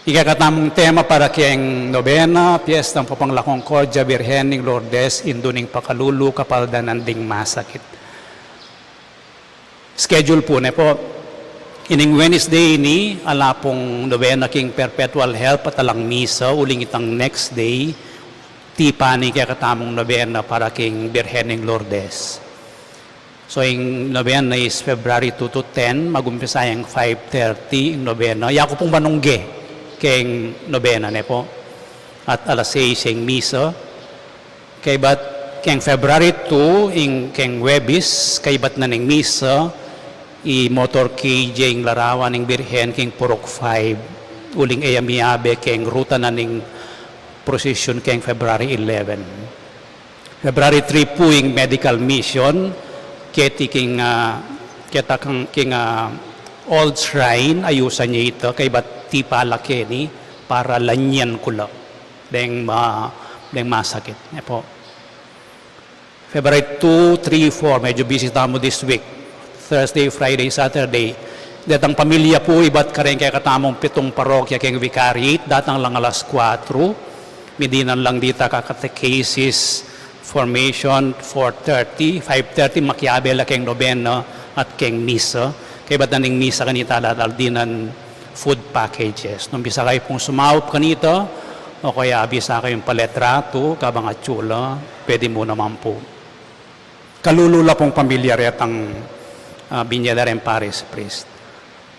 Ing kekatamung tema para keng nobena, piesta ampo pang La Concordia, Birhen ning Lourdes, Indu ning Pakalulu, Kapaldanan ding Masakit. Schedule pu ne pu. Ining Wednesday ini, ala pung nobena king Perpetual Help at alang misa, uling itang next day, tipan ing kekatamung nobena para king Birhen ning Lourdes. So, ing nobena is February two to ten, mag-umpisa yang five thirty ing nobena. Yaku pung manungge keng nobena, ne po. At alas sais ing misa. Kaybat keng February two, ing keng Huwebes, kaybat na ning misa, i-motorcade ya ing larawan ning Birhen keng Purok five, uling e ya miyabe keng ruta na ning procession keng February eleven. February three pu ing medical mission, keti king, ah, keta kang, king, ah, old shrine, ayusan ye ita, kaybat tipa la keni, para lanyan ku la. Deng ma-, deng masakit. Ne po. February two, three, four, medyo busy tamu this week. Thursday, Friday, Saturday. Detang pamilya pu, ibat kareng kekatamung pitung parokya keng vicariate, datang lang alas kuatro. Midinan lang dita ka catechesis, formation, four thirty, five thirty, makiabe la keng nobena at keng misa. Kaybat na ning misa kanita, latal dinan food packages. Nung bisa kayu pung sumaup kanita, o kaya bisa kayung paletratu, kabang atsu la, pwede mu naman pu. Kalulu la pung pamilya retang, ah, binie da reng parish priest.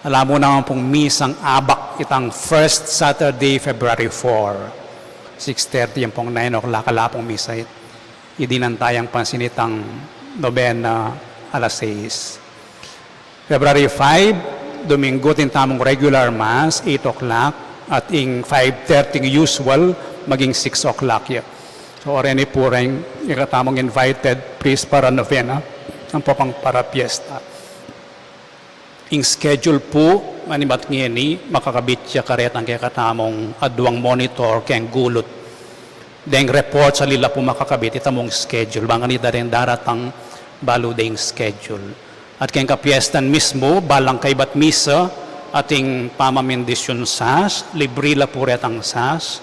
Ala mu naman pung misang abak itang first Saturday, February four. Six thirty ampong nine o'clock, ala pung misa it. Idinan tayang pansin itang nobena alas sais. February five, Domingo, atin tamung regular mass, eight o'clock, at ing five thirty ing usual, maging six o'clock ya. So, o reni pu reng, ika tamung invited priest para novena, ampo pang para piyesta. Ing schedule pu, manibat ngeni, makakabit ya karetang kekatamung aduang monitor keng gulut. Deng report sa lila pu makakabit, ita mung schedule. Bang kanita deng daratang balu deng schedule. At keng kapiestan mismu, balang kaybat misa, ating pamamindisyun sas, libre la pu retang sas,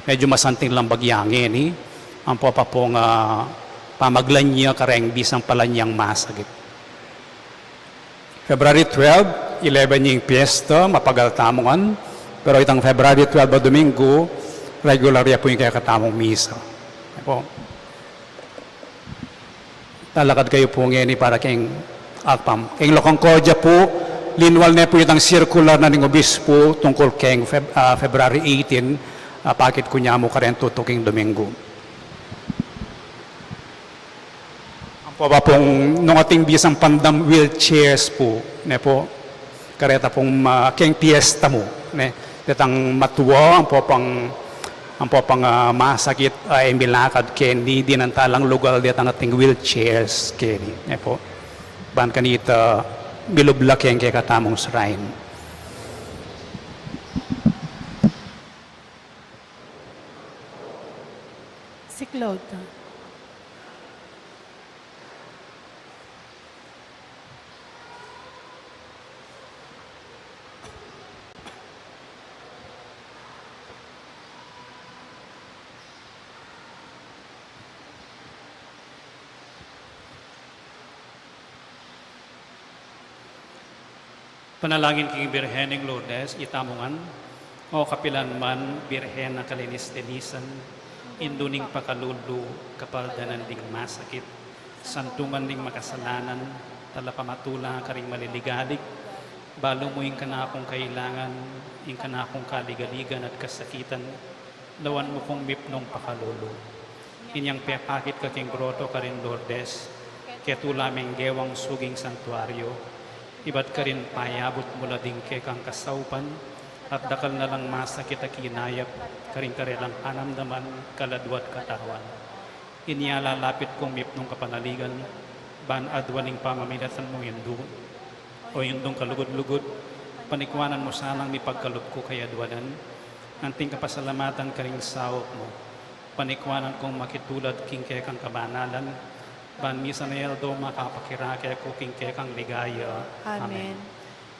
medyo masanting lang bagya ngeni, ampo pa pung, ah, pamaglanya kareng bisang palanyang masakit. February twelve, eleven ing piyesta, mapagal tamu ngan. Pero itang February twelve a Domingo, regular ya pu ing kekatamung misa. Ayan po. Talakad kayu pu ngeni para keng ALPAM. Keng La Concordia pu, linwal ne pu itang circular na ning obispo tungkul keng Feb-, ah, February eighteen, ah, pakit ku ne mu kareng tutuking Domingo. Ampo pa pung nung ating bisang pandam wheelchairs pu, ne po, kareta pung, ah, keng piyesta mu, ne, detang matua, ampo pang, ampo pang, ah, masakit, ah, e milakad keni, dinan ta lang lugal detang ating wheelchairs keni, ne po. Ban kanita, milub la keng kekatamung shrine. Siklaud ta. Panalangin king Birhen ning Lourdes, itamu ngan. O kapilan man, Birhen a kalinis-linisan, indu ning pakalulu, kapaldanan ding masakit, santungan ning makasalanan, talapamatula karing maliligalig, balu mu ing kanakung kailangan, ing kanakung kaligaligan at kasakitan, lawan mu kung mipnung pakalulu. Inyang pepakit ka king groto karin Lourdes, ketula menggewang suging santuario, ibat karin payabut mu la ding kekang kasaupan, at dakal na lang masakit a kinayap karing karelang panamdaman, kaladua at katawan. Inya lalapit kung mipnung kapanaligan, ban aduan ing pamamilatan mung indu, o indung kalugud-lugud, panikuanan mu sanang mipagkalub ku kaya aduanan, anting kapasalamatan karing saup mu. Panikuanan kung makitulad king kekang kabanalan, ban misan a aldo makapakirake ku king kekang ligaya. Amen. Amen.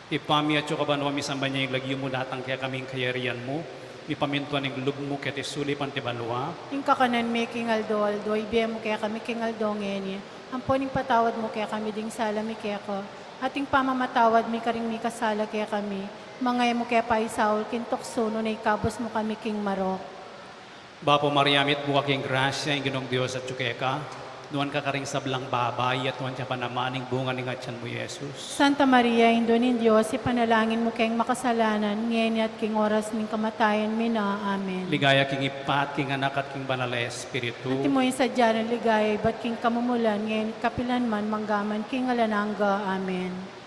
Ibpa mi, atsu ka banua, misamban ya ing lagyu mu, datang kekami ing kayarian mu, mipamintuan ing lub mu keti sulip anti banua. Ing kakanan mi king aldo-aldo, ibie mu kekami king aldo ngeni. Ampon ipatawad mu kekami ding sala mi keka, anti ing pamamatawad mi karing mikasala kekami. Manga e mu ke paisaul king tuksu, nune ikabus mu kami king marok. Bapu Maria, mitmu ka king grasya, ing Ginung Dios atyu keka. Nuan ka karing sablang babai, at nuan ya pa naman ing bunga ning atian mu, Jesus. Santa Maria, Indu ning Dios, ipanalangin mu keng makasalanan, ngeni at king oras ning kamatayan mi na. Amen. Ligaya king Ibpa, at king Anak, at king Banal a Espiritu. Antimo ing sadya nang ligaya ibat king kamumulan, ngeni at kapilan man, mangga man king alang angga. Amen.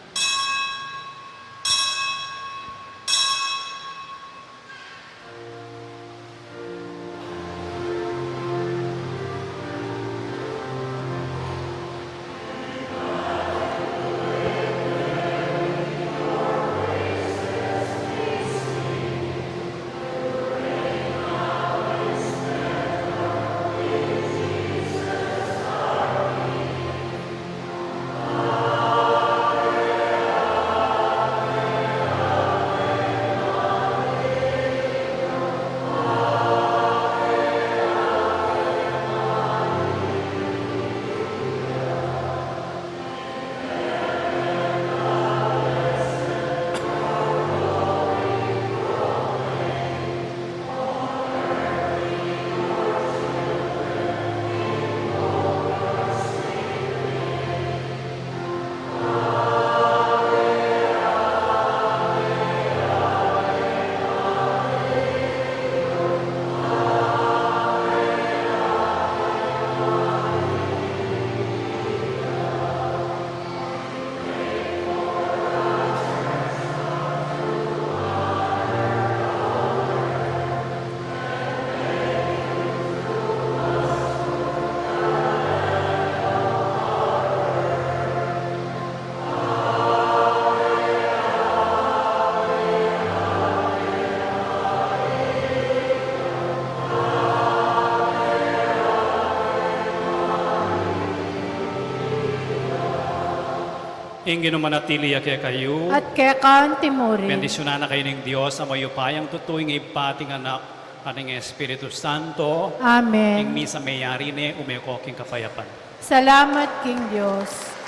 Ing Ginu manatili ya kekayu. At keka antimurin. Bendisyunan na kayu ning Dios a mayupayang tutu, ing Ibpa, at ing Anak, at ing Espiritu Santo. Amen. Ing misa meyari ne, ume ko king kapayapan. Salamat king Dios.